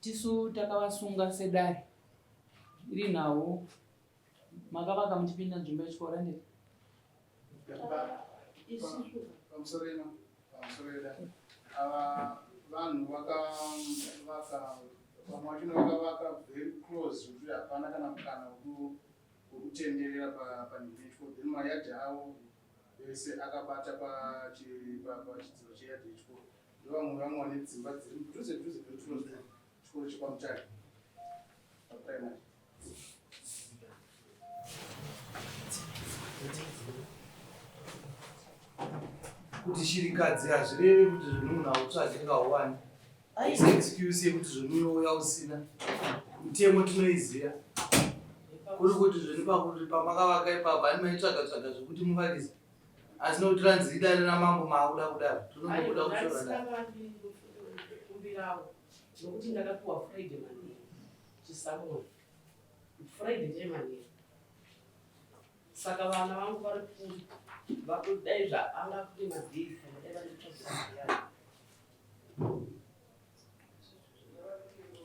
Tisu takavasunga sedare iri nhau makavaka muchipinda nzvimbo yechikoro handiti? Pamusoro ino, pamusoro ida. Ava vanhu vakavaka, vamwe vachona vakavaka very close zvekuti hapana kana mukana wekutenderera panzvimbo yechikoro. Then mayadhi avo ese akabata pachidziro cheyadhi yechikoro. Ndovamwe vamwe vane dzimba dziri mudhuze dhuze very close to chikoro chekwamutare paprimary. Kuti shirikadzi hazvirevi kuti zvinhu munhu hautsvage ngauwani. Haisi excuse yekuti zvinhu unouya usina. Mitemo tinoiziva. Kuri kuti zvinhu pakuti pamakavaka ipapo ani maitsvaga tsvaga zvekuti muvakise. Asi nokuti ranzi idare ramambo maakuda kudaro. Tinongobuda kushora dare. Nokuti ndakapiwa Friday manheru chisamoni. Friday ndiye manheru. Saka vana vangu vari kuri vakudai zvaanga kune madhiri kana dai vari kutsvagira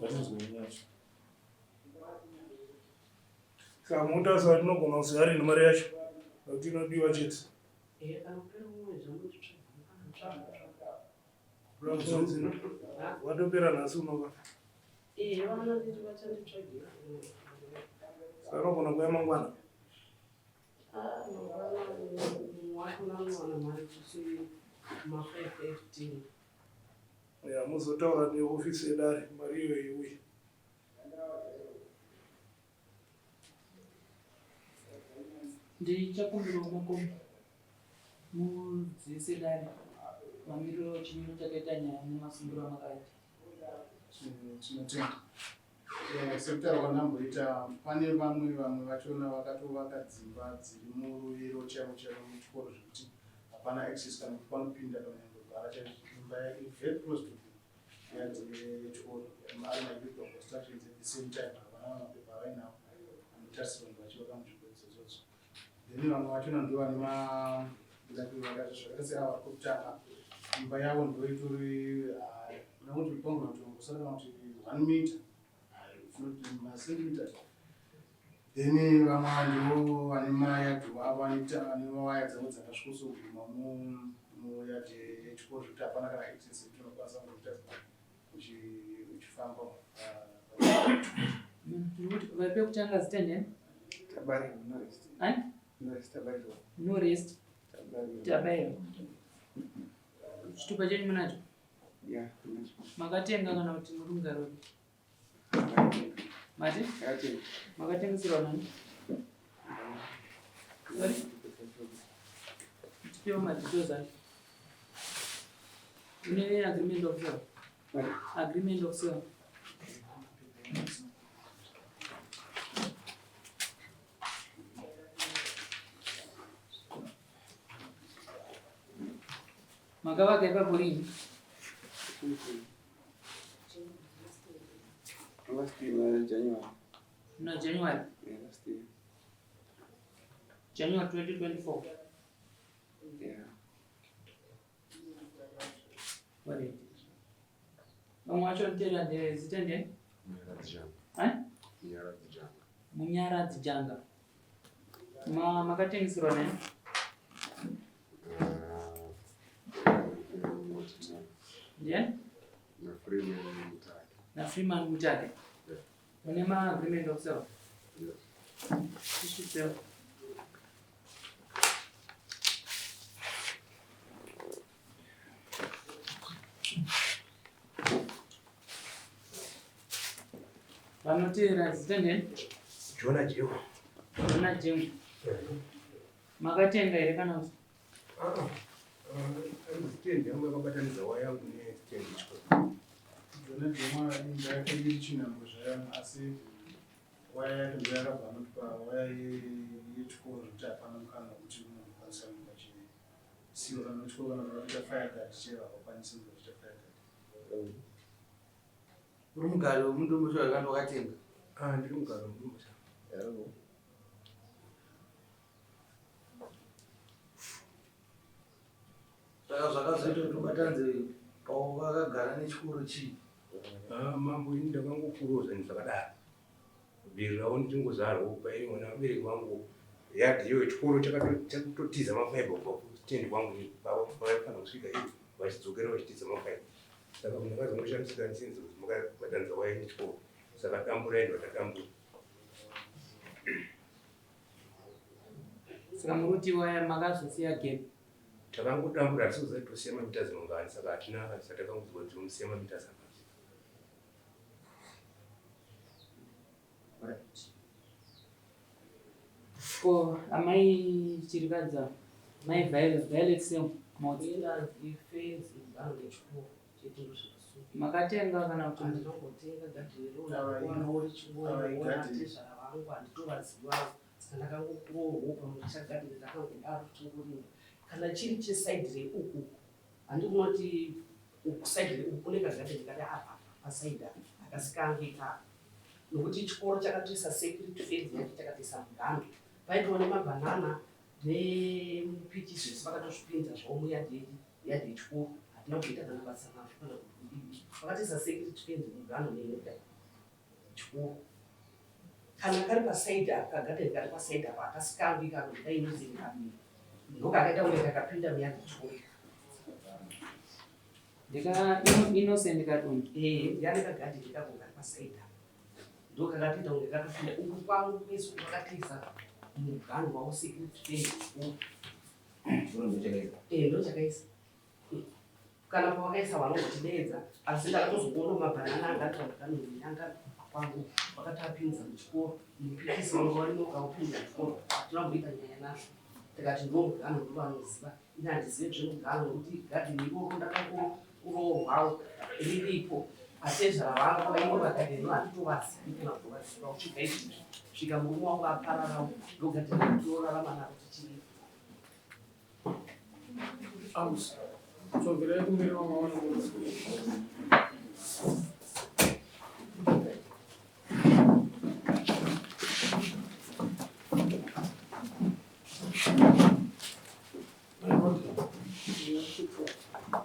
mari yacho. Saka mutasa tinogona kuziva rini mari yacho nokuti inodiwa chete. Eh, kana kupera mwedzi vanotsvaga. Watopera nhasi unova. Eh, vana nditi vachanditsvagira. Saka unogona kuuya mangwana. Ah, mangwana wacho anowana mari kusi ma 515. Ya muzotaura neofisi yedare mari iyoyo iuye. Ndichakumbirawo makomo mudzise dare mamiriro chimiro chakaita nyaya nemasungiro amakaita. Tinotenda. Eh, sekutaura kwandamboita pane vamwe vamwe vachona vakatovaka dzimba dziri muruviro chaivo chaivo muchikoro zvekuti hapana access kana kuti panopinda kana nyangwe chaizvo imba iri very close to the yard yechikoro ari maillegal constructions at the same time havana mapepa avainawo anotarisirwa kunge vachivaka munzvimbo idzodzo then vamwe vachona ndo vane zvakaita seava vari kutanga imba yavo ndo itori kuda kuti pangona kuti ungosara kana kuti one meter macentimeters then vamwe vandivo vane mayadhi avo vane waya dzavo dzakasvikosoguma muyadhi yechikoro zvekuti hapana kana access yekuti unokwanisa kungoita uchifamba. Pekutanga zita ndani? No rest. Tabairo. Chitupa chenyu munacho? Makatenga kana kuti muri mugaro? Mati? Makatengeserwa nani? Sorry? Tipewo madetails acho. Une agreement of sale? Agreement of sale. Makavaka ipapo rini? Last year, uh, January. No, January. Yeah, last year. January 2024. Yeah. Alright. Vamwe vacho nditera ndezita ndiani? Munyaradzi Janga. Eh? Munyaradzi Janga. Munyaradzi Janga. Ma makatengeserwa naye? Ndiani? Na Freeman Mutake. Na Freeman Mutake. Yeah. Mune ma agreement of sale? Yes. Tisvitsewo. Vanoteera zita ndeni? Jona Jehu. Jona Jehu. Makatenga here kana kuti? Ah, ah. Stand yangu yakabatanidza waya yangu nestand yechikoro. Jona Jehu imba yake iri chinhambo zvayo asi waya yake ndo yakabva anotipa waya yechikoro zvekuti hapana mukana wekuti munhu akwanisa kunge achisiwa kana wechikoro kana kuti vakuita fire guard chero havakwanisi kunge vachiita fire guard. Uri mugari wemudomboshava kana wakatenga? Ah, ndiri mugari wemudomboshava. Saka zvakazoita kuti ubatanidze pawakagara nechikoro chii? Ah, mambo ini ndakangokurawo zvinhu zvakadaro kubvirirawo ndichingozvarwa paine vabereki vangu yadhi iyoyo chikoro chakatotiza mafaibha kubva kustendi kwangu vaifanira kusvika iyo vachidzokera vachitiza mafaibha saka ndakazongoshamisika ndichinzi kuti makabatanidza waini nechikoro saka dambura ndo tatambura. Saka muruti waya makazosiya gap. Takangotambura hatisi kuziva kuti tosiya mamitazi mangani saka hatina chatakangoziva kuti tinosiya mamitazi akati. Alright. Ko amai Chirikadza, mai Violet, Violet Sam Motsi. Inanzi fenzi vanhu vechikoro chete ndozvekusuka. Makatenga kana kuti Handinongotenga gadheni Ava i- roona ava richingoona igadheni. tezvara vangu handitovazivawo saka ndakangopuwawo pamwe chagadheni ndakangodaro tingorima kana chiri chesaidhi reuku handikunoti uku saidhi reuku kune kagadheni kari apa pasaidhi apa hakasi kangu ikako nokuti chikoro chakatoisa security fence yacho chakatoisa muganho paitova nemabhanana nemupichi zvese vakatozvipinza zvavo muyadhi yadhi yechikoro hatina kuita kana basa nazvo kana kudii vakatoisa security fence muganho nenyika chikoro kana kari pasaidhi apa kagadheni kari pasaidhi apa hakasi kangu ikako ndikainozini kabiri ndokakaita kunge kakapinda muyadhi yechikoro. Ndika Innocent Kadumbu. Eh, ndiani kagadheni kako kari pasaidhi apa ndokakatoita kunge katopinda uku kwangu kwese uku vakatoisa muganhu wavo security fence chikoro. Eh, ndochakaisa kana pavakaisa vanongotideedza asi ndakatozoona mabhanana anga ari pamuganhu anga kwangu vakatoapinza muchikoro mupikisi wanga warimo ukaupinza muchikoro hatina kumboita nyaya nazvo tikati ndo muganhu ndovanoziva ini handizive zvemuganhu nokuti gadheni iroro ndakangokurohwawo riripo atezvara vangu vainge vagadheni handitovazivi kana kutovaziva kusvika izvizvi svika murume wangu apararawo ndogadheni ratinorarama naro tichiripo. Aus. Tsokerai kumberi wamaona kuti.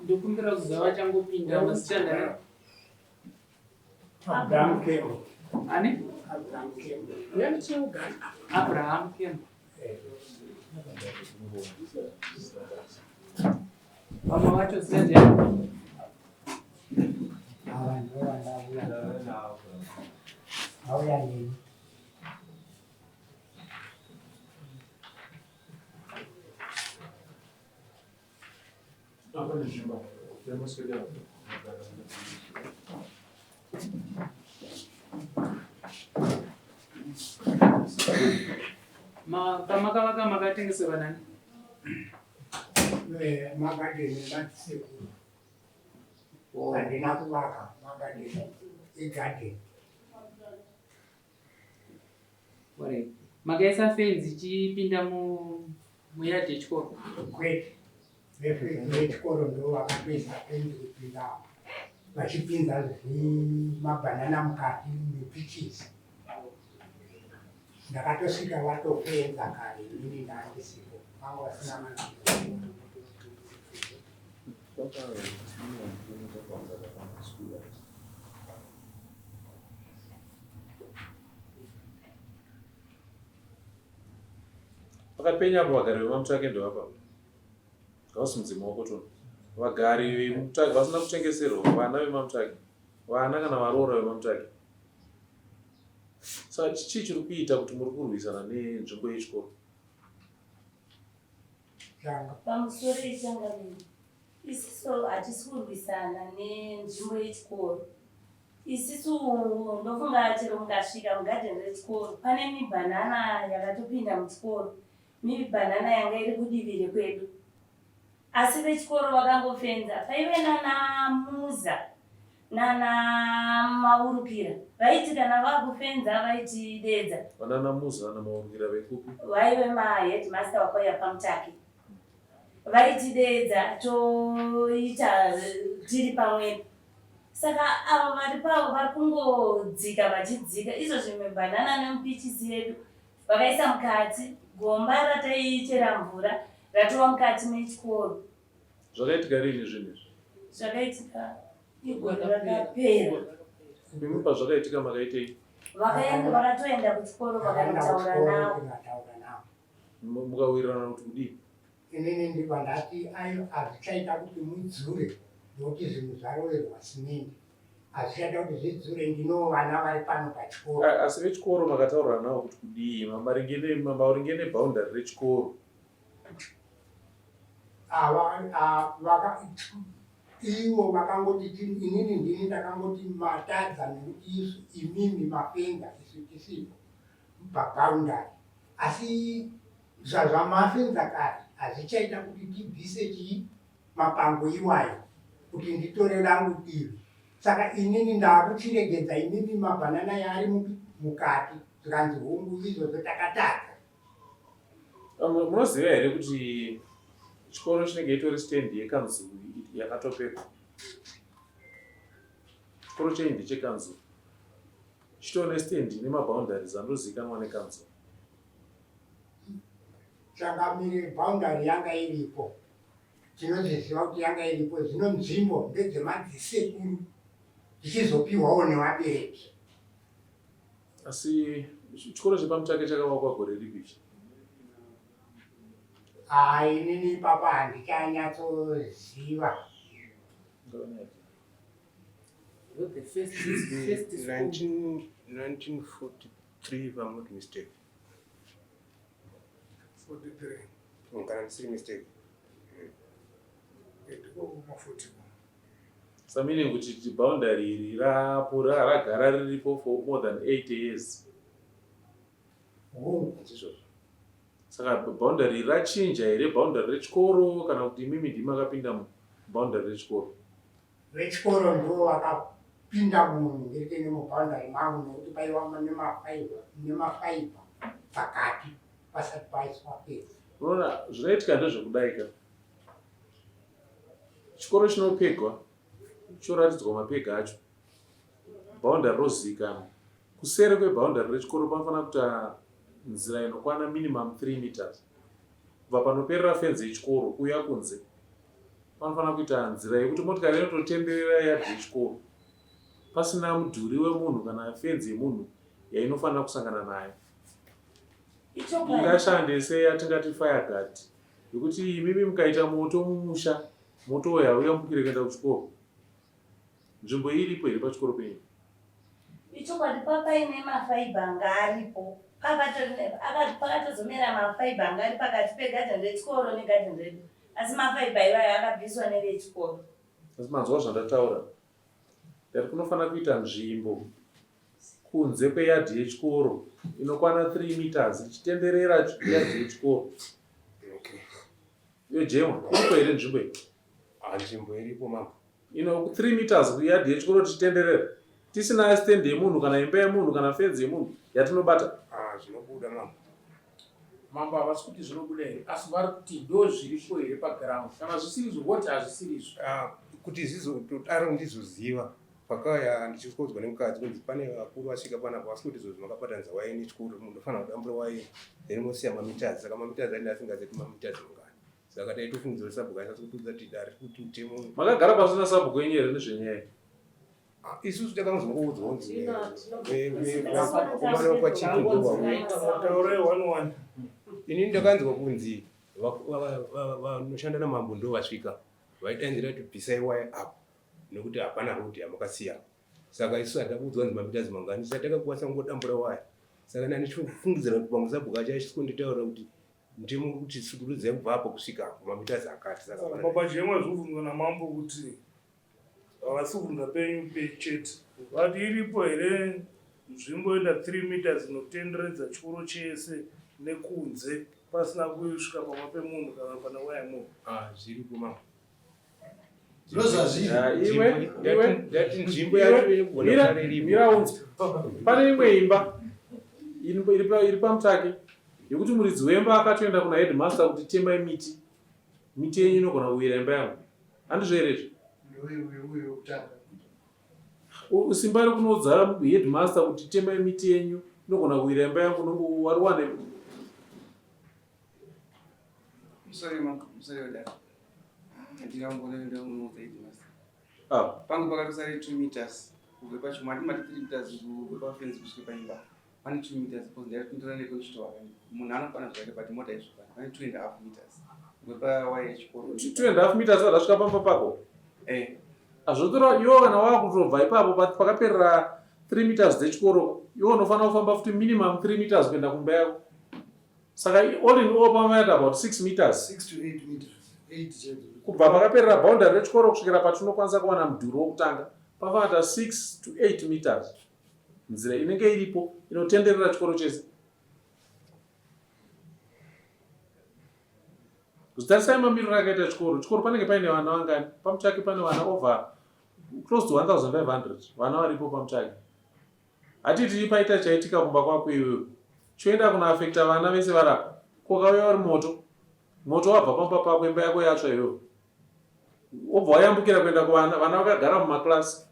Ndokumbira kuziva vachangopinda masichanda. Abraham Kembo. Ani? Abraham Kembo. Abraham Kembo. Vamwe vacho stage Ava ndivo vandauya. Vauya neni. Apa ndizvimba. Yamaswedera. Pamakavaka makatengeserwa nani? Magadheni matisekuru. Handina kuvaka magadheni. Igadheni. Alright. Makaisa fenzi ichipinda muyadhi yechikoro? Kwete. Vechikoro ndo vakatoisa fenzi kupinda vachipinza mabhanana mukati mepichisi. Ndakatosvika vatofenza kare inini ndandisipo. Vanga vasina mana. Pakapenya apo vagari veMamutsvake ndevapa. Ngavasimudze maoko tione. Vagari veMutsvake vasina kutengeserwa vana veMamutsvake. Vana kana varoora veMamutsvake. Saka chii chiri kuita kuti muri kurwisana nenzvimbo yechikoro? Pamusoro ichangamire, isisu hatisi kurwisana nenzvimbo yechikoro. Isisu ndofunga chero mukasvika mugadheni rechikoro pane mibhanana yakatopinda muchikoro, mibhanana yanga iri kudivi rekwedu. Asi vechikoro vakangofenza paive nana Muza nana Maurukira vaiti kana vakufenza vaitidedza. Vanana Muza nana Maurukira vekupi? Vaive maheadmaster vakauya paMutake. Vaitidedza toita tiri pamwepo. Saka ava vari pavo vari kungodzika vachidzika izvo zvimwe bhanana nemupichisi yedu vakaisa mukati gomba rataichera mvura ratova mukati mechikoro. Zvakaitika rini zvinhu izvi? Zvakaitika. Igore rakapera. Imi pazvakaitika makaitei? Vakaenda vakatoenda kuchikoro vakanotaura navo. Vakataura navo. Mukawirirana kuti kudii? Inini ndibva ndati ayo hazvichaita kuti mudzure nokuti zvinhu zvaroverwa simende. Hazvichaita kuti zvidzure ndinowo vana vari pano pachikoro. Asi vechikoro makataurirana navo kuti kudii maringe maringe neboundary rechikoro? Ava vaka ivo vakangoti inini ndini ndakangoti matadza nekuti isu imimi mafenza isu tisipo paboundary asi zvazvamafenza kare hazvichaita kuti tibvise chii mapango iwayo kuti nditore rangu divi saka inini ndaakuchiregedza imimi mabhanana yaari mupi mukati zvikanzi hungu izvozvo takatadza. Munoziva here kuti chikoro chinenge itori stand yekanzuru yakatopekwa? Chikoro chenyu ndechekanzuru, chitori nestand ine maboundaries anozivikanwa nekanzuru. Changamire, boundary yanga iripo, tinozviziva kuti yanga iripo. Zvino nzvimbo ndedzemadzisekuru dzichizopiwawo nevabereki. Asi chikoro chepaMutake chakavakwa gore ripi ichi? Haa inini ipapa handichanyatsoziva. The first, first school. 1943 if I'm not mistaken. 43. Kana ndisiri mistake. Ndiko kuma 40. So meaning kuti boundary iri rapo ragara riripo for more than 80 years. Ndizvozvo. Saka boundary rachinja here boundary rechikoro kana kuti imimi ndimi makapinda muboundary rechikoro? Vechikoro ndivo vakapinda munhingirikini muboundary mangu nekuti paiva nemafaibha pakati pasati paiswa fenzi. Unoona zvinoitika ndezvekudaika. Chikoro chinopegwa choratidzwa mapega acho, boundary rozivikanwa. Kuseri kweboundary rechikoro panofanira kuita nzira inokwana minimum 3 meters kubva panoperera fenzi yechikoro kuuya kunze. Panofanira kuita nzira yekuti motikari inototenderera yadhi yechikoro pasina mudhuri wemunhu kana fenzi yemunhu yainofanira kusangana nayo. Ingashande seyatingati fire guard yekuti imimi mukaita moto mumusha moto uyo hauyambukire kuenda kuchikoro. Nzvimbo iyi iripo here pachikoro penyu? Ichokwadi papaine mafaibha anga aripo pakatozomera mafaibha anga ari pakati pegadheni rechikoro negadheni redu asi mafaibha iwayo akabviswa nevechikoro. Asi manzwa zvandataura ndati kunofanira kuita nzvimbo kunze kweyadhi yechikoro inokwana 3 meters ichitenderera yadhi yechikoro. Okay. Iyo jemwa iripo here nzvimbo iyi? Ah, nzvimbo iripo mambo. Ino 3 meters kuyadhi yechikoro tichitenderera tisina stand yemunhu kana imba yemunhu kana fenzi yemunhu yatinobata. Ah, zvinobuda mambo. Mambo havasi kuti zvinobuda here asi vari kuti ndo zviripo here paground kana zvisiri izvo voti hazvisiri izvo. Ah, kuti zvizotodaro ndizoziva pakauya ndichikodzwa nemukadzi kunzi pane vakuru vasvika panapa vasi kuti izvozvi makabatanidza waini chikuru munofanira kudambura waini then mosiya mamitazi saka mamitazi ainge asingazivi kuti mamitazi mangani saka taitofungidzira sabhuku aisati kutiudza kuti dare kuti mutemo Makagara pasi nasabhuku wenyu here nezvenyaya iyi? Ah, isusu takanzongoudzwa kunzi vakomana kwachipi ndovauya Taurai one one. inini ndakanzwa kunzi vanoshanda namambo ndo vasvika vaidaidzira kuti bvisai waya apo nekuti hapana road yamakasiya saka isu hatina kuudzwa kunzi mamitazi mangani saka takakwanisa kungodambura waya saka ndandichifungidzira kuti pamwe sabhuku acho achisonditaurira kuti ndimo kuti sukurudzai kubva apo kusvika apo mamitazi akati saka Baba Jemwa zvobvunzwa namambo kuti havasi kubvunza penyu chete vati iripo here nzvimbo inoita 3 meters inotenderedza chikoro chese nekunze pasina kusvika pamba pemunhu kana pane waya yemunhu. Ah, zviripo mambo. Iwe, iwe, nzvimbo yacho mira, mira unzwe. Pane imwe imba iri paMutake yekuti muridzi wemba akatoenda kuna headmaster kuti temai miti, miti yenyu inogona kuwira imba yangu. Handizvo here izvi? Simba rekunoudza headmaster kuti temai miti yenyu inogona kuwira imba yangu unongo wariwane. Sorry, ma'am. Sorry, Dad. Ndingangoona ndamuudza headmaster. Ah. Pangu pakatosara 2 meters kubva pachuma ati mati 3 meters kubva pafenzi kusvika paimba. Pane 2 meters because ndaitora nekuchitova munhu anokwana zvake but mota izvo pane 2 and a half meters kubva pawaya yechikoro. 2 and a half meters vadasvika pamba pako? Eh. Azvotora iwe kana wakutobva ipapo pakaperera 3 meters dzechikoro iwe unofanira kufamba futi minimum 3 meters kuenda kumba yako. Saka all in all pamaita about 6 meters. 6 to 8 meters. 8 chaidzo. Kubva pakaperera boundary rechikoro kusvikira patinokwanisa kuwana mudhuri wokutanga pafata 6 to 8 meters. Nzira inenge iripo inotenderera chikoro chese. Kuzitarisai mamiriro akaita chikoro. Chikoro panenge paine vana vangani? Pamuchake pane vana over close to 1500 vana varipo pamuchake. Hatiti paita chaitika kumba kwako iwewe. Choenda kuna affecta vana vese varapa. Ko kauya uri moto. Moto wabva pamba pako imba yako yatsva iwewe. Wobva wayambukira kuenda kuvana, vana vakagara mumaklasi.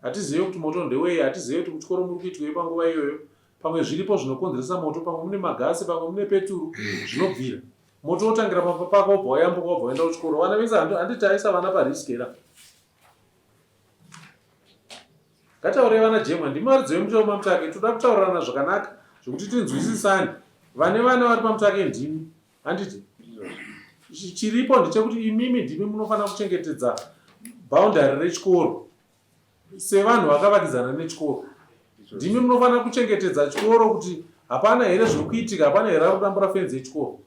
Hatizive kuti moto ndewei, hatizive kuti kuchikoro muri kuitwei panguva iyoyo. Pamwe zviripo zvinokonzeresa moto, pamwe mune magasi, pamwe mune peturu, zvinobvira. Moto wotangira pamba pako wobva wayambuka wobva waenda kuchikoro. Vana vese handiti taisa vana parisk here? Ngataurei vana Jemwa, ndimi varidzi vemutemo maMutake, toda kutaurirana zvakanaka zvekuti tinzwisisane. Vane vana vari paMutake ndimi, handiti? Chiripo ndechekuti imimi ndimi munofanira kuchengetedza boundary rechikoro sevanhu vakavakidzana nechikoro. Ndimi munofanira kuchengetedza chikoro kuti hapana here zviri kuitika, hapana here ari kudambura fenzi yechikoro.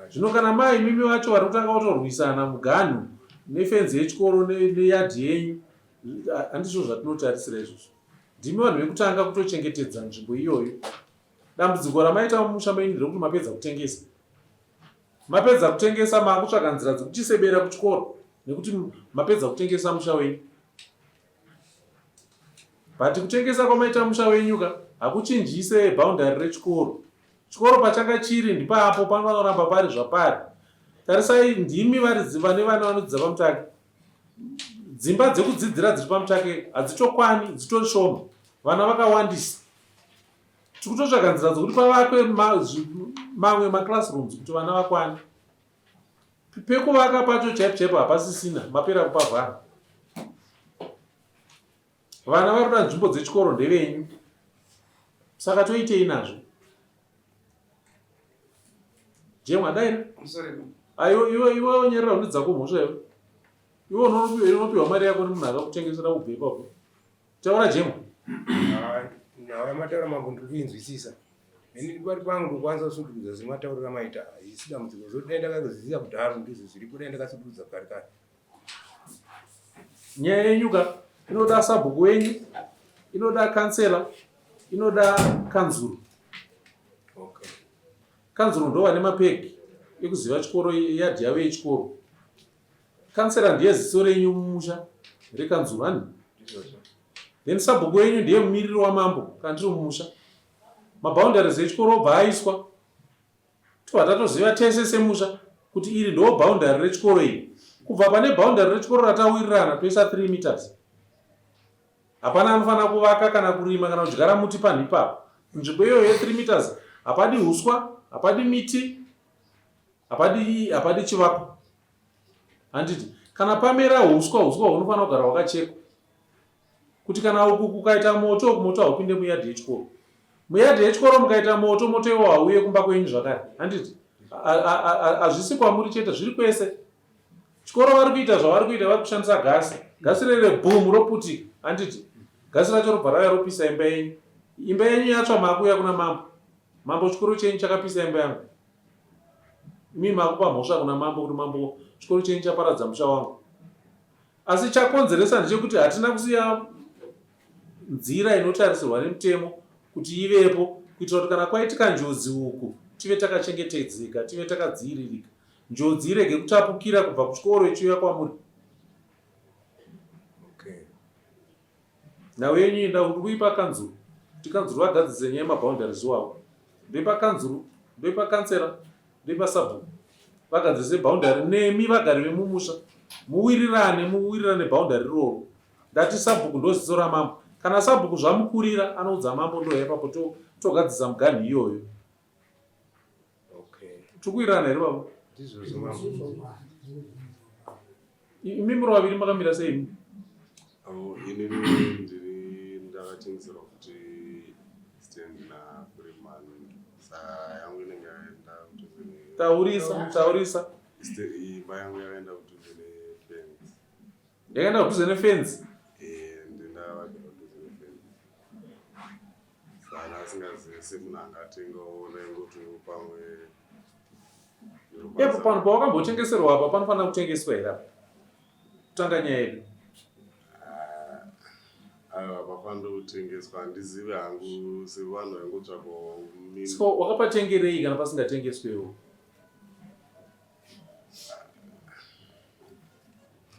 Zvino kana mai imimi vacho vari kutanga kutorwisana muganhu nefenzi yechikoro neyadhi yenyu, handizvo zvatinotarisira izvozvo. Ndimi vanhu vekutanga kutochengetedza nzvimbo iyoyo. Dambudziko ramaita mumusha menyu nderekuti mapedza kutengesa. Mapedza kutengesa maakutsvaga nzira dzekuchisebera kuchikoro nekuti mapedza kutengesa musha wenyu. But kutengesa kwamaita musha wenyu ka hakuchinjise boundary rechikoro. Chikoro pachanga chiri ndipapo panofanira kuramba pari zvapari. Tarisai ndimi varidzi vane vana vanodzidza paMutake. Dzimba dzekudzidzira dziri paMutake hadzitokwani, dzitori shoma. Vana vakawandisa. Tiri kutotsvaga nzira dzekuti pavakwe mamwe maclassrooms kuti vana vakwane. Pekuvaka pacho chaipo chaipo hapasisina, mapera kupavhara. Vana vari kuda nzvimbo dzechikoro ndevenyu, saka toitei nazvo? Jemwa daira. Ayo iwe iwe onyerera une dzako mhosva iwe. Iwe unopiwa mari yako nemunhu akakutengesera ubve ipapo. Taura Jemwa. Nyaya yamataura mambo ndiri kuinzwisisa. Ini pari pangu ndokwanisa kusudurudza sematauriro amaita. Haisi dambudziko. Zvodai ndakaziva kudhara ndizvo zviripo dai ndakasudurudza kare kare. Nyaya yenyu ka inoda sabhuku wenyu, inoda kansela, inoda kanzuru. Okay. Kanzuru ndo vane mapegi ekuziva chikoro yadhi yavo yechikoro. Kansela ndiye ziso renyu mumusha rekanzuru hani? Then sabhuku wenyu ndiye mumiriri wamambo kana tiri mumusha. Maboundaries echikoro obva aiswa. Tobva tatoziva tese semusha kuti iri ndo boundary rechikoro iri. Kubva pane boundary rechikoro ratawirirana toisa 3 meters. Hapana anofanira kuvaka kana kurima kana kudyara muti panhu ipapo. Nzvimbo iyoyo ye 3 meters hapadi huswa, hapadi miti, hapadi hapadi chivako. Handiti kana pamera huswa, huswa hunofanira kugara hwakachekwa. Kuti kana uku kukaita moto, uku moto haupinde muyadhi yechikoro. Muyadhi yechikoro mukaita moto, moto iwo hauuye kumba kwenyu zvakare. Handiti? Hazvisi kwamuri chete, zviri kwese. Chikoro vari kuita zvavari kuita, vari kushandisa gasi. Gasi rere boom roputika. Handiti? Gasi racho robva rauya ropisa imba yenyu. Imba yenyu yatsva maakuuya kuna mambo. Mambo chikoro chenyu chakapisa imba yangu. Imi makupa mhosva kuna mambo kuti mambo chikoro chenyu chaparadza musha wangu. Asi chakonzeresa ndechekuti hatina kusiya nzira inotarisirwa nemutemo kuti ivepo kuitira kuti kana kwaitika njodzi uku tive takachengetedzeka, tive takadziiririka. Njodzi irege kutapukira kubva kuchikoro ichiuya kwamuri. Okay. Nhau yenyu iyi ndiri kuipa kanzuru kuti kanzuru vagadzise nyaya yemaboundaries iwawo. Ndoipa kanzuru, ndoipa kansela, ndoipa sabhuku vagadzise boundary nemi vagari vemumusha muwirirane muwirirane boundary iroro. Ndati sabhuku ndoziso ramambo. Kana sabhuku zvamukurira anoudza mambo ndouya ipapo togadzisa muganhu iyoyo. Okay. Tikuwirirana here baba? Ndizvozvo mambo. Imi muri vaviri makamira sei imi? Oh, inini ndiri ndakatengeserwa kuti stand naFreeman saka yangu inenge yaenda kudhuze ne Taurisa, taurisa. Imba yangu yakaenda kudhuze nefence. Yakaenda kudhuze nefence? Eh, ndindavakira kudhuze nefence. Saka asingazivi semunhu angatengawo ndaingoti pamwe Epo pano pawakambotengeserwa apa panofanira kutengeswa here apa? Kutanga nyaya yedu. Ah, aiwa pafanira kutengeswa handizivi hangu sevanhu vaingotsvakawo So wakapatengerei kana pasingatengeswewo?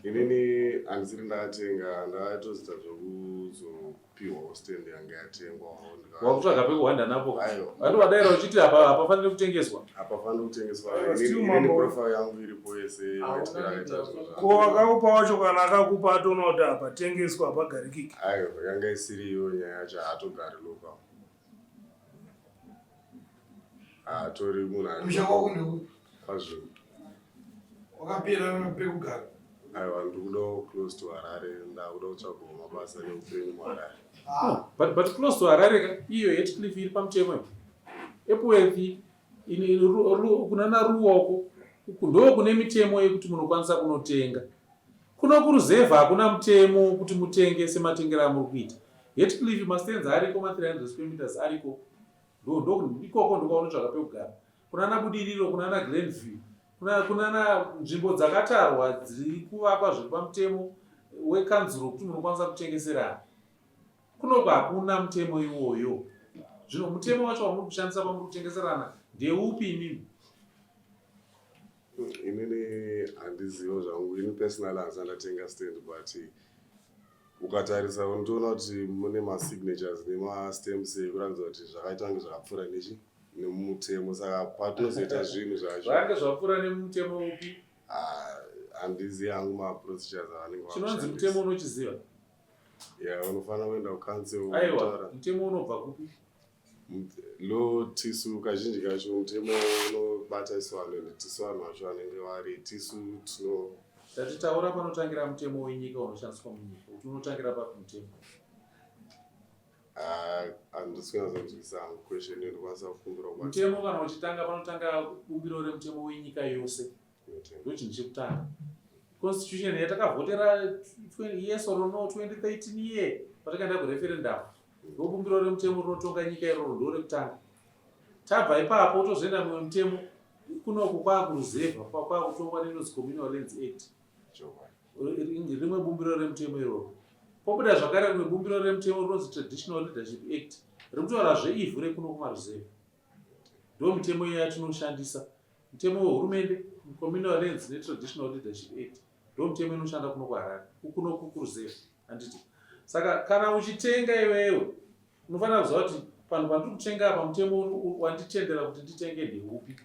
Inini handisiri ndakatenga ndakatozoita zvekuzopihwawo stand yanga yatengwawo. Wakutsvaga pekuhwanda napo. Handi wadaira uchiti apa hapafaniri kutengeswa. Hapafaniri kutengeswa. Inini profile yangu iripo yese maitiro akaita zvinhu. Ko akakupa wacho kana akakupa atoona kuti hapatengeswa hapagarikiki. Aiwa yanga isiriyo nyaya yacho haatogari local. Hatori munhu ari. Musha wako ndeupi? Pazvinhu. Wakapera pekugara. Aiwa ndikudawo close to Harare ndakuda kutsvagawo mabasa neupenyu muHarare. Ah. But, but close to Harare ka iyo Hatcliffe iri pamutemo iyo. Epworth kunana Ruwa uko uku ndo kune mitemo yekuti munokwanisa kunotenga. Kuno kuruzevha hakuna mutemo kuti mutenge sematengero amuri kuita. Hatcliffe mastands ariko ma 300 square meters ariko. Ndo ndo ikoko ndokwaunotsvaka pekugara. Kunana Budiriro, kunana Glenview, kuna kunana nzvimbo dzakatarwa dziri kuvakwa zviri pamutemo wekanzuro kuti munokwanisa kutengeserana. Kunoku hakuna mutemo iwoyo. Zvino mutemo wacho wamuri kushandisa pamuri kutengeserana ndeupi imimi? Inini handizivo zvangu, ini personally handisati ndatenga stand but ukatarisa unotoona kuti mune masignatures nemastamps ekuratidza kuti zvakaita kunge zvakapfuura nechi nemumutemo saka patinozoita zvinhu zvacho zvakange zvapfuura nemutemo upi? Ah, handizivi hangu maprocedures avanenge Chinonzi mutemo unochiziva? Ya, unofanira kuenda kucouncil. Aiwa, mutemo unobva kupi? Lo tisu kazhinji kacho mutemo unobata isu vanhu ende tisu vanhu vacho vanenge vari tisu tino Tati taura panotangira mutemo wenyika unoshandiswa munyika kuti unotangira papi mutemo? Ah, handisi kunyatsonzwisisa hangu question iyo ndokwanisa kukumbira Mutemo kana uchitanga panotanga bumbiro remutemo wenyika yose. Ndochinhu chekutanga. Constitution yatakavhotera yes or no 2013 year patakaenda kureferendum. Ndobumbiro remutemo rinotonga nyika iroro ndorekutanga. Tabva ipapo tozoenda mumwe mutemo kunoku kwakuruzevha kwakutongwa nenonzi Communal Lands Act. Rimwe bumbiro remutemo iroro. Pobuda zvakare rimwe bumbiro remutemo rinonzi Traditional Leadership Act rikutaura zveivhu rekuno kumaruzevha. Ndomitemo iya yatinoshandisa. Mutemo wehurumende, Communal Lands neTraditional Leadership Act ndomutemo inoshanda kuno kuHarare, kuno kukuruzevha handiti. Saka kana uchitenga iwewe unofanira kuziva kuti panhu pandiri kutenga apa mutemo wanditendera kuti nditenge ndeupi.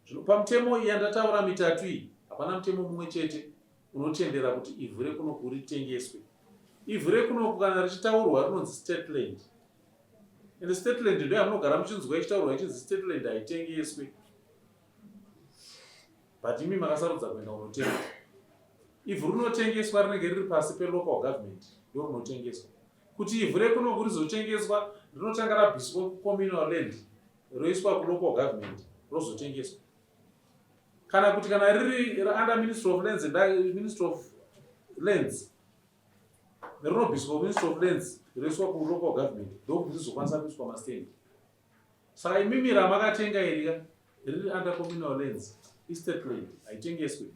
Zvino pamutemo iyi yandataura mitatu iyi hapana mutemo mumwe chete unotendera kuti ivhu rekunoku ritengeswe. Ivhu rekunoku kana richitaurwa rinonzi state land. Ende state land ndo yamunogara muchinzwa ichitaurwa ichinzi state land haitengeswe. But imi makasarudza kuenda kunotenga. Ivhu rinotengeswa rinenge riri pasi pelocal government ndo rinotengeswa. Kuti ivhu rekunoku rizotengeswa rinotanga rabviswa kucommunal land roiswa kulocal government rozotengeswa. Kana kuti kana riri under Ministry of Lands and Ministry of Lands rinobviswa kuministry of lands roiswa kulocal government ndokuti rizokwanisa kuiswa mastand saka imimi ramakatenga iri ka riri under communal lands estate land haitengeswe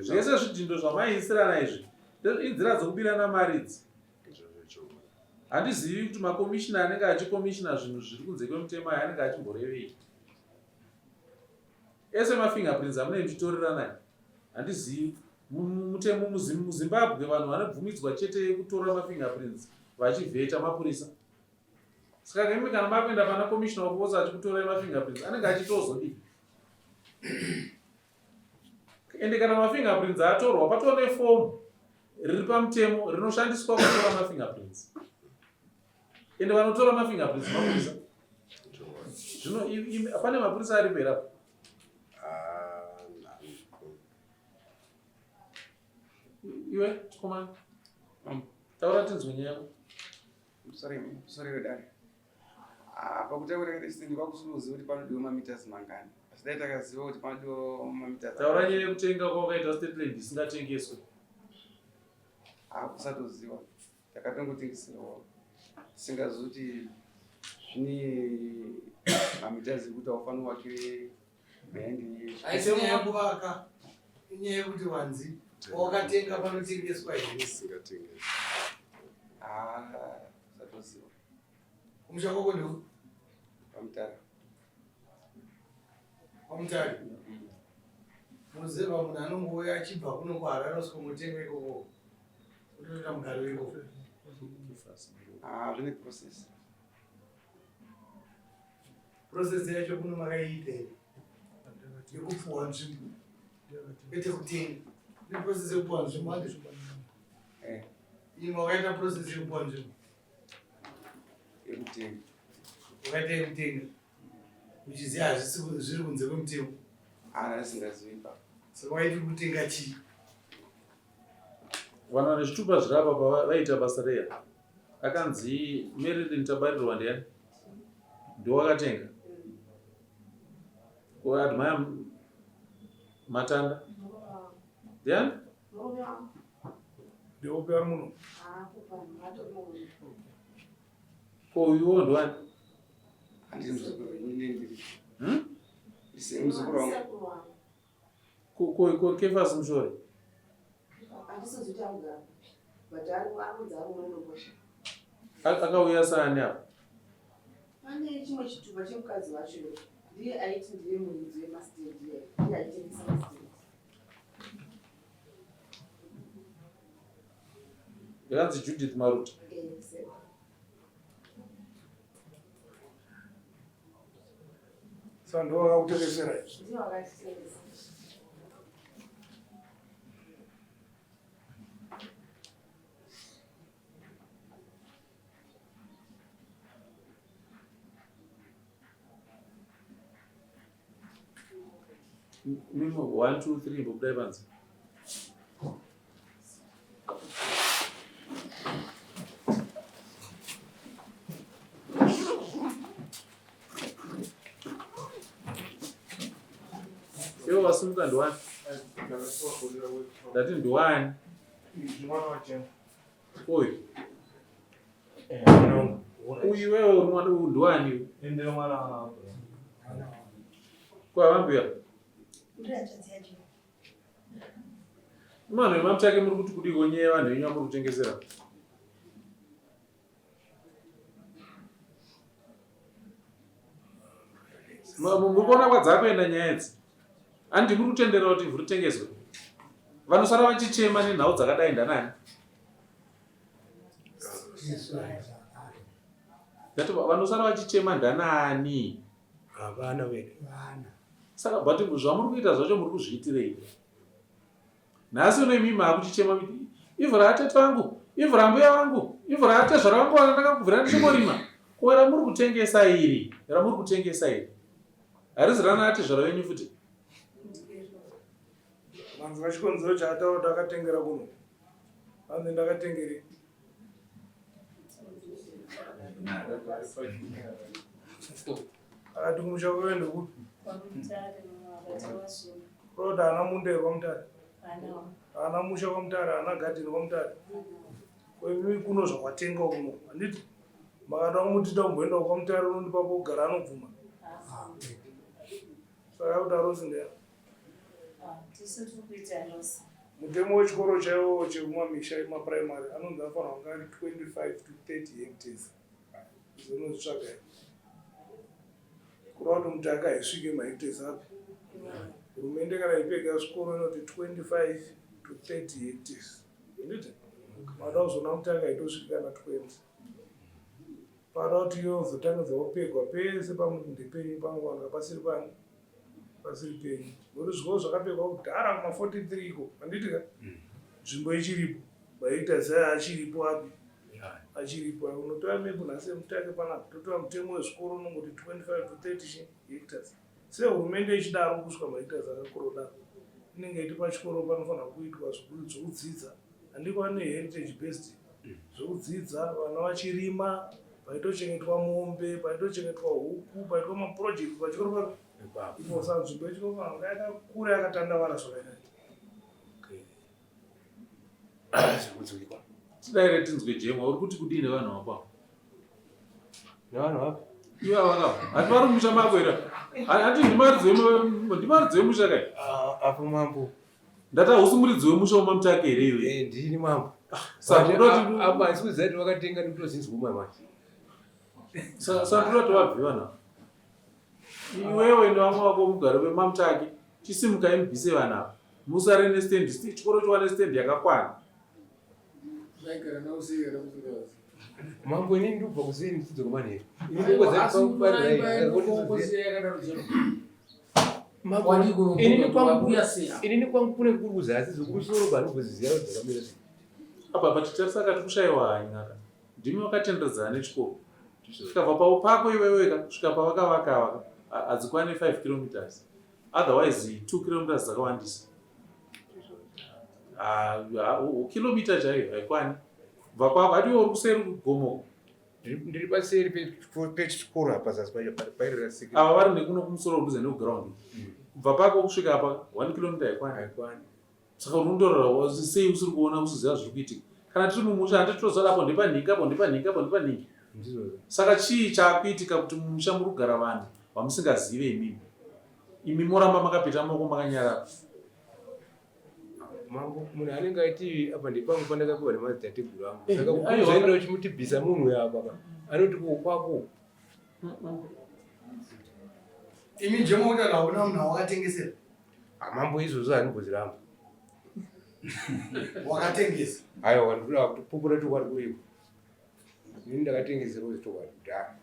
zvese zvidhindo zvamaiisirana izvi inzira dzokubirana mari idzi handizivi kuti makomishina anenge achikomishina zvinhu zviri kunze kwemutemo aya anenge achimborevei Ese mafingerprints amunenge muchitorerana handizivi mutemo muZimbabwe vanhu vanobvumidzwa chete kutora mafingerprints vachivheta mapurisa saka imi kana makuenda pana commissioner of police achikutorai mafingerprints anenge achitozodii ende kana mafingerprints atorwa patova nefomu riri pamutemo rinoshandiswa kutora mafingerprints ende vanotora mafingerprints mapurisa zvino pane mapurisa aripo here apo? Iwe chikomana. Taura tinzwe nyaya yako. Sorry, sorry wedare. Ah, pakutaura kaita chitendi kwakusuruziva kuti panodiwa mameters mangani. Asi dai takaziva kuti panodiwa mameters. Taura nyaya yekutenga kwawakaita state land isingatengeswe. Ah, kusatoziva. Takatongotengeserwa. Tisingazivi kuti zvine mameters ekuti haufaniri kuwakire Haisi nyaya yekuvaka, inyaya yekuti wanzi wakatenga panotengeswa here? Isingatengeswi. Ah, satoziva. Kumusha kwako ndiwo? Pamutare. Pamutare. Munoziva munhu anongouya achibva kuno kuHarare osvika ikoko. Otoita mugari weko. Ah, zvine process. Process yacho kuno makaiita here? Yekupuwa nzvimbo. Kwete kutenga. Kune process yekupuwa nzvimbo handizvo? Eh. Imwe wakaita process yekupuwa nzvimbo. Yekutenga. Wakaita yekutenga. Uchiziva hazvisi zviri kunze kwemutemo. Ah, ndisingazivi baba. Saka waiti kutenga chii? Vanhu vane zvitupa zviri apa vaita basa reya. Akanzi Marilyn Tabarirwa ndiyani? Ndiwakatenga. Ko Admire Matanda? Ndiyani? Ndeupi ari muno? Ko uyuwo ndiwani? Handisi muzukuru, ini ndiri. Hmm? Ndisi muzukuru wangu. Ko Kefas Mushore? Akauya saani apa? Pane chimwe chitupa chemukadzi wacho ndiye aiti ndiye muridzi wemastendi ndiye aitengesa mastendi. Yakanzi Judith Maruta. Saka ndivo vakakutengesera izvi? Ndivo vakatitengesa. Mimo 1 2 3 mbobudai panze. Ivo vasimuka ndiwani? Ndati ndiwani? Uyu. Uyu iwewe uri mwana uyu ndiwani iwe? Kwa vambuya. Vanhu vemamuchake muri kuti kudiko nyaya vanhu venyu vamuri kutengesera. Muri kuona kwadzakuenda nyaya idzi. Handi muri kutendera kuti ivhu ritengeswe. Vanosara vachichema nenhau dzakadai ndanani? Ndati vanosara vachichema ndanani? Havana vedu. Vana. Saka but zvamuri kuita zvacho muri kuzviitirei? Nhasi uno imi maakuchichema kuti ivhu raatete vangu, ivhu rambuya vangu, ivhu raatezvara vangu vana ndakakubvira ndichingorima. Ko ramuri kutengesa iri, ramuri kutengesa iri. Harizi rana atezvara venyu futi. Manzwa chikonzero chaataura kuti akatengera kuno. Hanzi ndakatengerei? Akati kumusha kwake ndekupi? Kureva kuti haana munda here kwaMutare? Haana musha kwaMutare, haana gadheni kwaMutare. Ko imi kuno zvakwatenga kuno, handiti? Makada kumuti tamboendawo kwaMutare unondipa pokugara anobvuma. Saka kuti arosi ndeya. Tisu tiri kuita loss. Mutemo wechikoro chaiwo chekumamisha emapuraimari anonzi anofanirwa kunge ari 25 to 30 hectares. Izvo unozvitsvaga here? Kureva kuti mutaka haisvike mahectares api? Hurumende kana ipega zvikoro inoti 25 to 30 hectares. Handiti? Mada kuzoona mutaka haitosviki kana 20. Pada kuti yozotangidza kupegwa pese pamuti ndepenyu panowanika pasiri pani pasiri penyu nokuti zvikoro zvakapegwa kudhara kuma 43 iko handiti ka nzvimbo ichiripo maita sei achiripo api achiripo unotora mepu nhasi yemutake panapa totora mutemo wezvikoro unongoti 25 to 30 hectares sehurumende ichidaro kusvika mahectares akakura kudaro inenge iti pachikoro panofanira kuitwa zvekudzidza. Handiko ane heritage based zvekudzidza vana vachirima paitochengetwa mombe paitochengetwa huku paitwa maproject pachikoro pa ipo sa nzvimbo yechikoro panga yakakura yakatandavara zvakanyanya. Tidaire tinzwe jemwa uri kuti kudii nevanhu vako ava? Nevanhu vako? Ivo ava hati vari mumusha mako here? Hati ndimaridzi wemusha kai? Ah, apo mambo. Ndati hausi muridzi wemusha wemamutake here iwe? Eh, ndini mambo. Ah, saka ndoti apa asi kuziva kuti vakatenga ndikutozinzwa umwe manje. Saka ndoti vabve vanhu. Iwewe nevamwe vako mugare vemamutake chisimukai mubvise vanhu ava. Musare nestand, chikoro chiwane stand yakakwana. Mambo inini ndobva kuseni ndichidzoka manheru. Inini kwangu kune kuri kuzasi zvekumusoro kwanobvoziziva kuti zvakamira sei. Apa patitarisa kati kushaiwa hanya ka. Ndimi vakatenderedzana nechikoro. Tikabva pavo pako iwewe ka kusvika pavakavaka ava hadzikwani 5 kilometers. Otherwise 2 kilometers dzakawandisa. Ah, kilomita chaiyo haikwani. Kubva kwako hati uri kuseri kugomo. Ndiri paseri pechikoro apa zasi pairasika. Ava vari nekuno kumusoro kudhuze nekuground. Kubva pako kusvika apa 1 kilomita haikwani. Haikwani. Saka unondorora sei usiri kuona usiziva zviri kuitika. Kana tiri mumusha handiti toziva apo ndepanhingi apo ndepanhingi apo ndepanhingi. Saka chii chaakuitika kuti mumusha muri kugara vanhu vamusingazive imimi? Imi moramba makapeta maoko makanyarara. Mambo munhu anenge aiti apa ndepangu pandakapiwa nemadzitateguru angu. Eh, Saka kuzoenda uchimuti bvisa munhu uyo apa ka. Anoti ko kwako. Imi jemo kuti hauna munhu awakatengesera. Mambo izvozvo handimbozviramba. Wakatengesa. Aiwa ndinoda kutopupura chokwadi kuivo. Ini ndakatengeserwa chokwadi kudhara.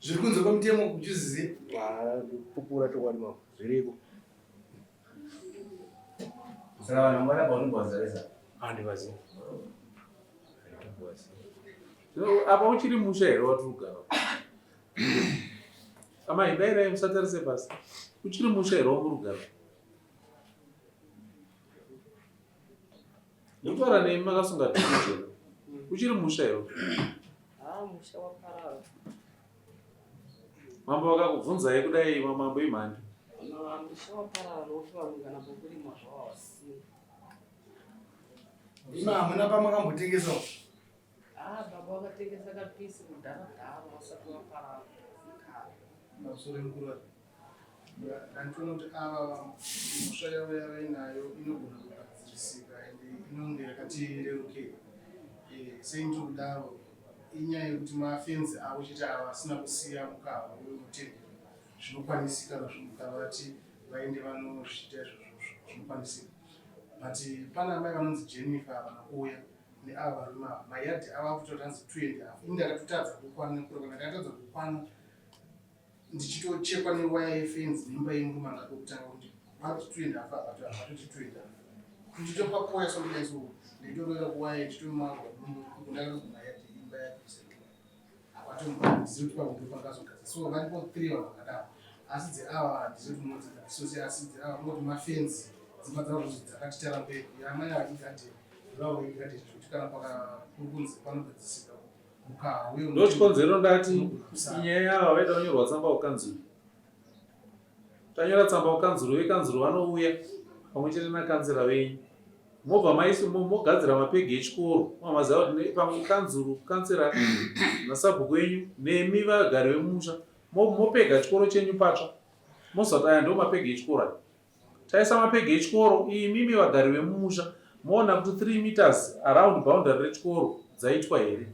Zviri kunze kwemutemo kuchizizi. Ah, kupupura chokwadi mambo zviriko. Saka vanhu vangwana paunobvazarisa. Handivazivi. Apa uchiri musha here watiri kugara? Amai dairai musatarise pasi. Uchiri musha here wamuri kugara? Ndikutaura nemi makasunga dhuku jena. Uchiri musha here? Ah, musha waparara. Mambo vakakubvunzai kudai mambo imhandi. Musha waparara nokuti vamwe kana pokurima zvavo havasina. Imi hamuna pamakambotengesawo? Ah, baba vakatengesa kapisi kudhara dhara vasati vaparara. Masore mukuru Ndanditoona kuti ava mhosva yavo yavainayo inogona kugadzirisika ende inonge yakati rerukei. Eh, sei ndiri kudaro inyaya yekuti mafenzi avo chete ava asina kusiya mukaha wemutendero zvinokwanisika nazvo mukavati vaende vanozviita izvozvo zvinokwanisika but pana amai vanonzi Jennifer havana kuuya neava varume ava mayadhi ava akutotanzi hanzi 2.5 ini ndakatotadza kukwana nekura kana ndakatadza kukwana ndichitochekwa newaya yefenzi nemba yemurume anga kwekutanga kuti vati 2.5 apa vatoti 2.5 ndichitopapoya sometimes nditorovera kuwaya ndichitomangwa ndakatoguma yadhi imba yapisa havatombozivi kuti pamwe pangazogadza so varipo three vanhu vakadaro asi dzeava handizivi kuti munodzigadzisose asi dzeava kungoti mafenzi dzimba dzavo dzakati tarambei amai ava igadheni ivavo igadheni zvekuti kana kuri kunzi panogadzisika mukaha uye ndochikonzero ndati inyaya yava vaida kunyorwa tsamba kukanzuru tanyora tsamba kukanzuru vekanzuru vanouya pamwe chete nakanzera venyu mobva maisi mogadzira mapegi echikoro mamaziva kuti pamwe kanzuru kansera nasabhuku wenyu nemi vagari vemumusha mopega chikoro chenyu patsva mozati aya ndo mapegi echikoro aya taisa mapegi echikoro imimi vagari vemumusha moona kuti 3 meters around boundary rechikoro dzaitwa here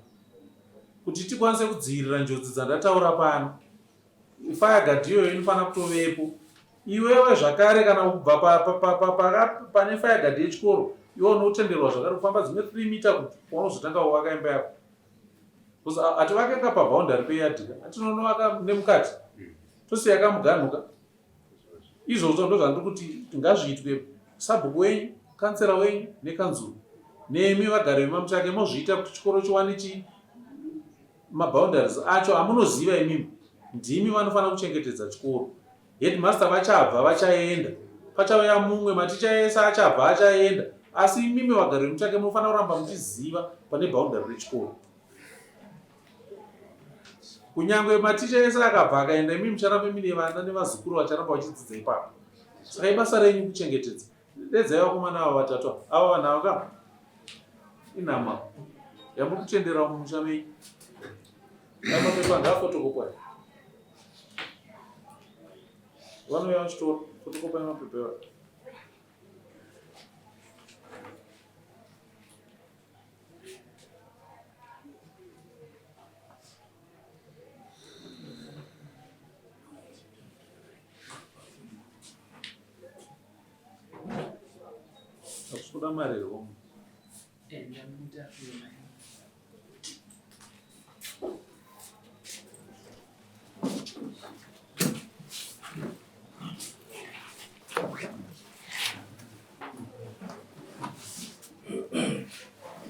kuti tikwanise kudzivirira njodzi dzandataura pano Fire guard iyoyo inofanira kutovepo. Iwewe zvakare kana kubva pane fire guard yechikoro iwe unotenderwa zvakare kufamba dzimwe 3 meter kuti paunozotanga kuvaka imba yako. Because hativake ka paboundary peyard ka atinonovaka nemukati tosiya kamuganhu ka. Izvozvo ndozvandiri kuti ngazviitwe sabhuku wenyu, kansera wenyu nekanzuru nemi vagari vemamuchake mozviita kuti chikoro chiwane chi Maboundaries acho amunoziva imimi ndimi vanofanira kuchengetedza chikoro. Headmaster vachabva vachaenda. Pachauya mumwe, maticha ese achabva achaenda. Asi imimi vagari vemuchake munofanira kuramba muchiziva pane boundary rechikoro. Kunyangwe maticha ese akabva akaenda, imimi mucharamba mine vana nevazukuru vacharamba vachidzidza ipapo. Saka ibasa renyu kuchengetedza. Dedzai vakomana ava vatatu ava. Ava vanhu ava ka inhama yamuri kutendera mumusha menyu. Mapepa ngaafotokopwa. Vanouya vachitora fotokopa yemapepa iwayo. Hakusi mari here komo? Enda muti apiwe mari.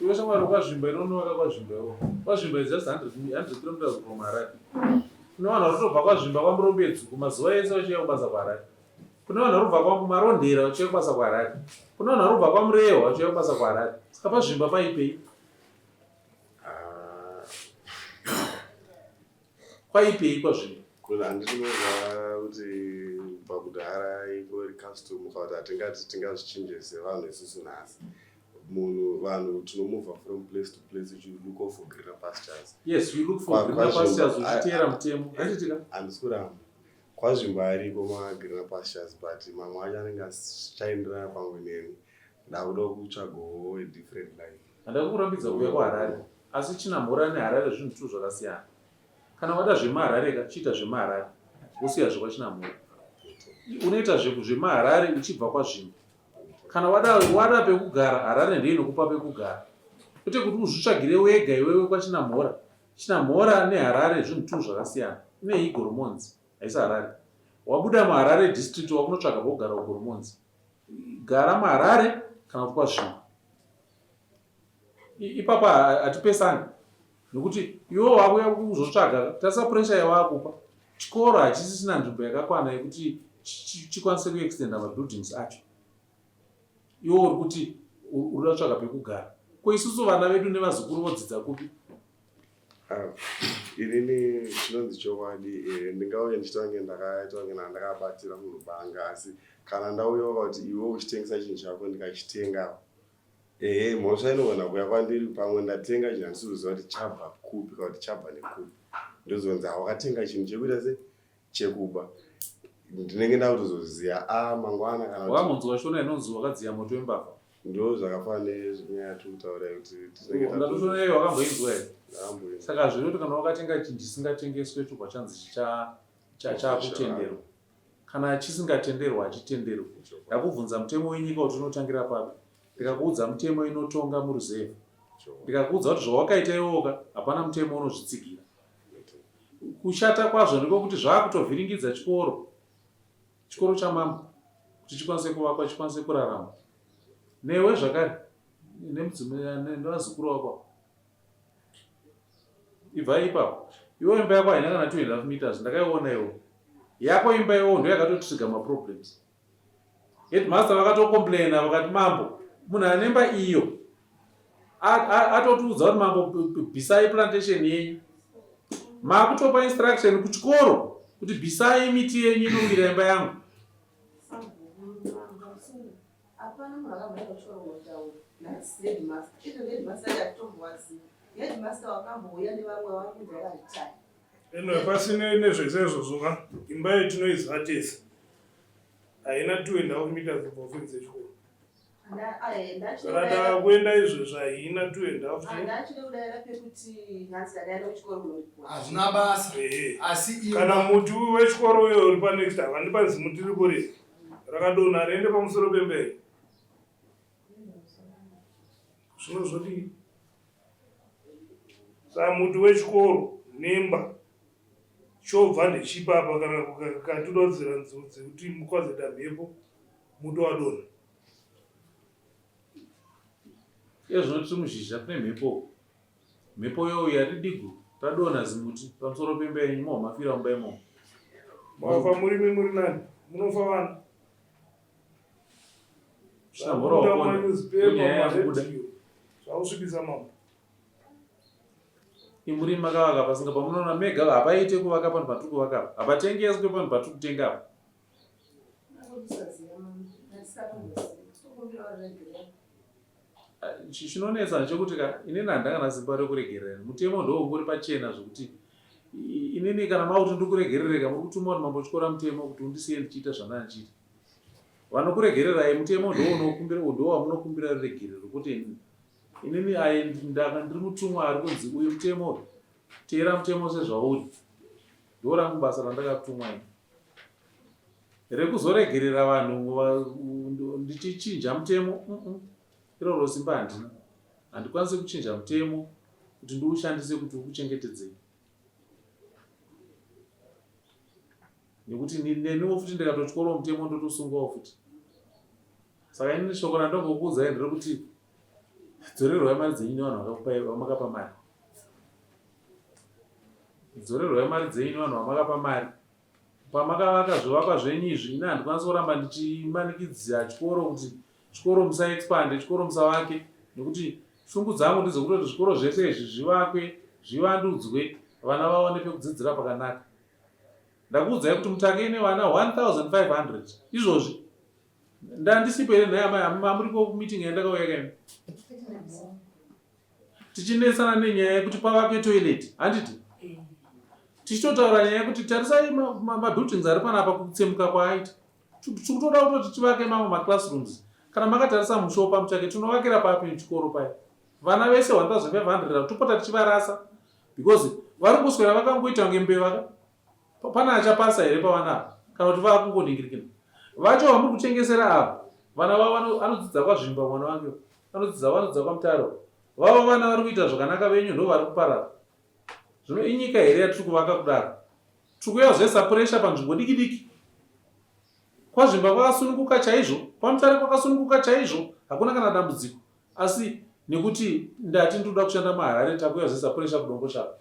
Iwe shamwari kwazvimba inonovaka kwazvimba iwo. Kwazvimba is just 100 100 kilometers from Harare. Kune vanhu vari kutobva kwazvimba kwaMurombedzi kumazuva ese vachiuya kubasa kuHarare. Kune vanhu vari kubva kwaMarondera vachiuya kubasa kuHarare. Kune vanhu vari kubva kwaMurehwa vachiuya kubasa kuHarare. Saka pazvimba paipei? Ah. Kwaipei kwazvimba? Kuna handinoziva kuti kubva kudhara ingori custom kana kuti hatingati tingazvichinje sevanhu isusu nhasi. Munhu vanhu tinomova from place to place you look for greener pastures. Yes, you look for greener pastures uchiteera mutemo. Handitika? Handisi kuramba. Kwazvimba ariko magreener pastures but mamwe acho anenge asichaenderana pamwe neni. Ndakuda kutsvagawo a different life. Handakukurambidza kuuya kuHarare asi Chinamhora neHarare zvinhu two zvakasiyana. Kana wada zvemaHarare ka chiita zvemaHarare wosiya zvekwaChinamhora. Unoita zvemaHarare uchibva kwaZvimba. Kana wada wada pekugara Harare ndiyo inokupa pekugara. Kwete kuti uzvitsvagire wega iwewe kwaChinamhora. Chinamhora neHarare zvinhu two zvakasiyana. Ine iGoromonzi haisi Harare. Wabuda muHarare district wakunotsvaga pekugara kuGoromonzi. Gara muHarare kana kuti kwaZvimba. Ipapa hatipesani nekuti iwe wakuya kuzotsvaga tarisa pressure yawakupa. Chikoro hachisisina nzvimbo yakakwana yekuti chikwanise kuextenda mabuildings acho. Iwe uri kuti uri kutsvaga pekugara. Ko isusu vana vedu nevazukuru vodzidza kupi? Ah, inini chinonzi chokwadi eh, ndingauye ndichitange ndakaita kunge ndakabatira munhu banga asi kana ndauya kuti iwe uchitengesa chinhu chako ndikachitenga ehe mhosva inogona kuuya kwandiri pamwe ndatenga chinhu handisi kuziva kuti chabva kupi kana kuti chabva nekupi ndozonzi hawakatenga chinhu chekuita se chekuba ndinenge ndakutozoziva a ah, mangwana kana wamunzwa shona inonzi wakadziya moto wembavha ndo zvakafanana nenyaya yatiri kutaura yekuti ndatoshona iyo wakamboinzwa here saka hazviri kuti kana wakatenga chinhu chisingatengeswe chobva chanzi chakutenderwa kana chisingatenderwa hachitenderwi ndakubvunza mutemo wenyika kuti unotangira papi ndikakuudza mutemo inotonga muruzevha ndikakuudza kuti zvawakaita iwoka hapana mutemo unozvitsigira kushata kwazvo ndiko kuti zvakutovhiringidza chikoro chikoro chamambo kuti chikwanise kuvakwa chikwanise kurarama newe zvakare nevazukuru wako ibvai ipapo iwe imba yako haina kana 2.5 meters ndakaiona iwo yako imba iwo ndo yakatotriga maproblems headmaster vakatocomplaina vakati mambo munhu anemba iyo atotiudza kuti mambo bvisai plantation yenyu makutopa instruction kuchikoro kuti bvisai miti yenyu inowira imba yangu Hapana munhu akamboenda kuchikoro kunotaura naheadmaster. Even headmaster acho hatitombovazivi. Headmaster wakambouya nevamwe vari kunzi vakaritaya. Anyway, pasinei nezvese izvozvo ka, imba iyo tinoiziva tese. Haina 2.5 meters kubva kufenzi yechikoro. Kana takakuenda izvezvi haina 2.5. Handachida kudaira pekuti hanzi ndakaenda kuchikoro kunoripota. Hazvina basa. Asi Kana muti wechikoro uyo uri panext havandipa zimuti riripo rei. Rakadonha riende pamusoro pemberi. Zvino zvodii? Saka muti wechikoro nemba chobva ndechipapa kana katododzera nzodzi kuti mukwazoita mhepo muti wadonha. Iye zvino tiri muzhizha kune mhepo. Mhepo youya ridigu radonha zimuti pamusoro pemba yenyu mohomafira mumba imomo. Mafa murimi muri nani munofa vana. Chinamhora waponda. Nyaya yakubuda. Zvakusvibisa mambo. Imuri makavaka pasinga pamunoona mega hapaite kuvaka panhu patiri kuvaka apa. Hapatengeswe panhu patiri kutenga apa. Chinonetsa ndechekuti ka inini handina kana simba rekuregerera. Mutemo ndo ungori pachena zvekuti inini kana makuti ndikuregerereka muri kutuma kuti mambo tyora mutemo kuti undisiye ndichiita zvandanga ndichiita. Vanokuregererai mutemo ndo unokumbira ndo wamunokumbira ruregerero kwete inini. Inini ayi ndaka ndiri mutumwa ari kunzi uyu mutemo uyu. Teera mutemo sezvauri. Ndo rangu basa randakatumwa ini. Rekuzoregerera vanhu ndichichinja mutemo iroro simba handina. Handikwanisi kuchinja mutemo kuti ndiushandise kuti ukuchengetedzei. Nekuti neniwo futi ndikatotyorawo mutemo ndotosungwawo futi. Saka inini shoko randongokuudzai nderekuti dzorerwai mari dzenyu nevanhu vakakupai vamakapa mari. Dzorerwai mari dzenyu nevanhu vamakapa mari. Pamakavaka zvivakwa zvenyu izvi ini handikwanisi kuramba ndichimanikidzira chikoro kuti chikoro musaexpande, chikoro musavake nekuti shungu dzangu ndedzekutoti zvikoro zvese izvi zvivakwe, zvivandudzwe, vana vawane pekudzidzira pakanaka. Ndakuudzai kuti Mutake ine vana 1500 izvozvi. Ndandisipo here nhai amai amuriko kumeeting yandakauya kaini? Tichinetsana nenyaya yekuti pavakwe toilet, handiti? Tichitotaura nyaya yekuti tarisai mabuildings ari panapa kutsemuka kwaaita. Tikutoda kutoti tivake mamwe maclassrooms. Kana makatarisa musha paMutake tinovakira papi chikoro paya? Vana vese 1500 topota tichivarasa because vari kuswera vakangoita kunge mbeva ka. Pane achapasa here pavana ava kana kuti vakungoningirikina vacho vamuri kutengesera ava vana vavo anodzidza kwazvimba mwana wake anodzidza vanodzidza kwamutaro vavo vana vari kuita zvakanaka venyu ndo vari kuparara zvino inyika here yatiri kuvaka kudaro tiri kuuya kuzoisa puresha panzvimbo diki diki kwazvimba kwakasununguka chaizvo kwamutare kwakasununguka chaizvo hakuna kana dambudziko asi nekuti ndati ndinoda kushanda muharare takuuya kuzoisa puresha kudomboshava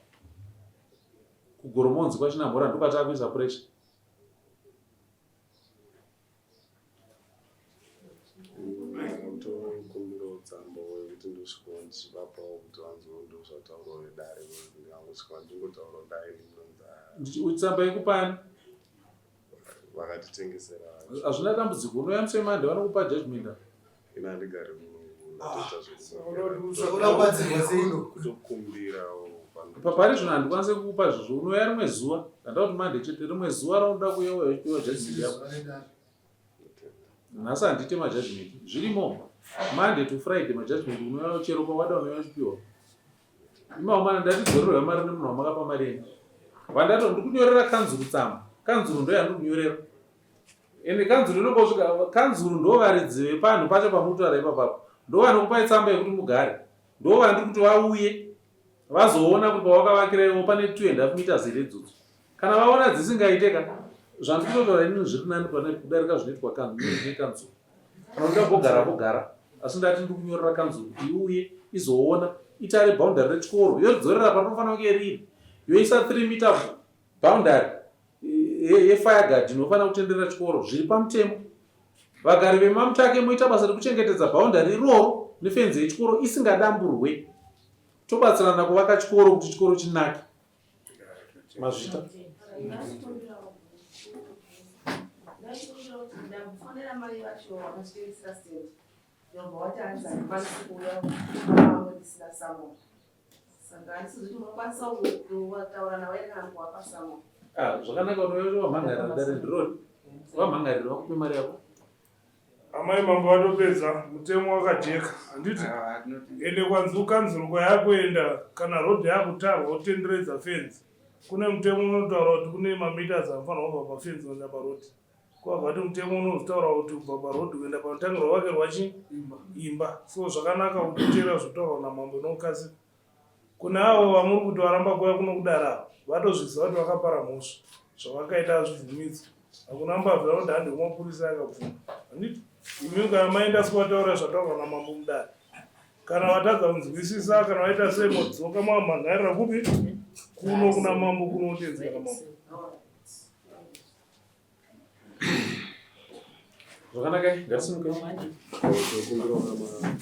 KuGoromonzi kwaChinamhora ndokwatakuisa pressure. Ndokumbirawo tsamba yekuti ndosvikawo ndichivapawo kuti vanzwewo ndozvataurwa nedare ndikangosvika ndingotaura dai ndinonzi tsamba yekupani vakatitengesera hazvina dambudziko unouya musi wemande vanokupa judgment ini handigari muno pari zvino handikwanise kukupa izvozvo unouya rimwe zuva ndanda kuti mande chete rimwe zuva raunoda kuuya uya uchipiwa judgment yako nhasi handiite majudgment zvirimo monday to friday majudgment unouya chero pawada unouya uchipiwa Imaomana ndati dzorerwa mari nemunhu wamakapa mari yenyu. Vandato ndikunyorera kanzuru tsamba. Kanzuru ndo yandikunyorera. Ende kanzuru inongosvika kanzuru ndo varidzi vepanhu pacho pamutaura ipapapo. Ndo vanokupai tsamba yekuti mugare. Ndo vandiri kuti vauye vazoona kuti pawakavakira iwo pane 2.5 meters here idzodzo. Kana vaona dzisingaite ka zvandikutotaura inini zviri nani pane kudarika zvinoitwa nekanzuru. Kana uchida kugara vogara asi ndati ndiri kunyorera kanzuru kuti iuye izoona itare boundary rechikoro yoridzorera parinofanira kunge riri yoisa 3 meter boundary yefire guard inofanira kutenderera chikoro zviri pamutemo vagari vemamutake moita basa rekuchengetedza boundary iroro nefenzi yechikoro isingadamburwe tobatsirana kuvaka chikoro kuti chikoro chinake Mazvita. Ndakufonera mai vacho vakasvika stand. Ndobva wati hanzi handikwanisi kuuya kumba ndisina summon. Saka handisi kuti munokwanisa kutaura navo here kana kuvapa summon. Ah, zvakanaka unouya wamhangarira dare ndirori. Wamhangarira wakupe mari yako. Amai mambo vatopedza mutemo wakajeka handiti ah, ende kwanzi kukanzuru kwayakuenda kana road yakutarwa wotenderedza fenzi kune mutemo unotaura kuti kune mameters anofanirwa kubva pafenzi kuenda paroad kwabva ti mutemo unozotaura kuti kubva paroad kuenda panotangirwa vakerwa chi imba so zvakanaka kuteera zvotaurwa namambo nokukasika Kune avo vamuri kuti varamba kuuya kuno kudare ava vatozviziva kuti vakapara mhosva zvavakaita hazvibvumidzwi hakuna mbavha vanoti hande kumapurisa yakabvuma handiti imi kana maenda sikuvataura zvataurwa namambo mudare kana vatadza kunzwisisa kana vaita sei modzoka mamhangarira kupi kuno kuna mambo kuno utenzera mambo. Zvakanaka, ngatisimuke. Tokumbira.